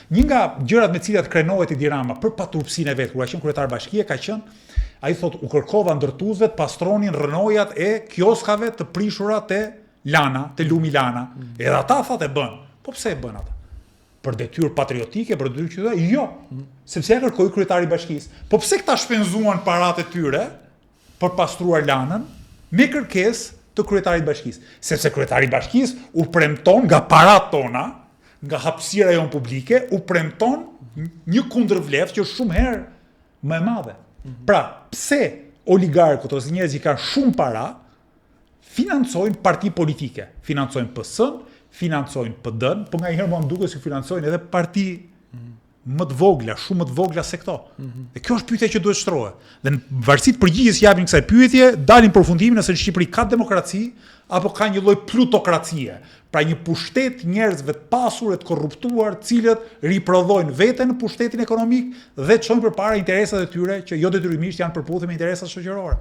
Një nga gjërat me të cilat krenohet Edi Rama për paturpësinë e vet kur ka qenë kryetar bashkie ka qenë ai thotë u kërkova ndërtuesve të pastronin rrënojat e kioskave të prishura te Lana, te lumi Lana. Mm. Edhe ata thotë e bënë. Po pse e bënë ata? Për detyrë patriotike, për detyrë qytetare? Jo. Mm. Sepse ia kërkoi kryetari i bashkisë. Po pse këta shpenzuan paratë e tyre për pastruar Lanën me kërkesë të kryetarit të bashkisë? Sepse kryetari i bashkisë u premton nga paratë tona, nga hapësira jonë publike, u premton një kundërvleftë që është shumë herë më e madhe. Mm -hmm. Pra, pse oligarkët ose njerëz që kanë shumë para financojnë parti politike, financojnë PS-n, financojnë PD-n, po nganjëherë mua më duket se financojnë edhe parti mm -hmm. më të vogla, shumë më të vogla se këto. Mm -hmm. Dhe kjo është pyetja që duhet shtrohet. Dhe në varësi të përgjigjes që japim kësaj pyetje, dalim përfundimin nëse në Shqipëri ka demokraci apo ka një lloj plutokracie, pra një pushtet njerëzve të pasur e të korruptuar, të cilët riprodhojnë veten në pushtetin ekonomik dhe çojnë përpara interesat e tyre që jo detyrimisht janë përputhje me interesat shoqërore.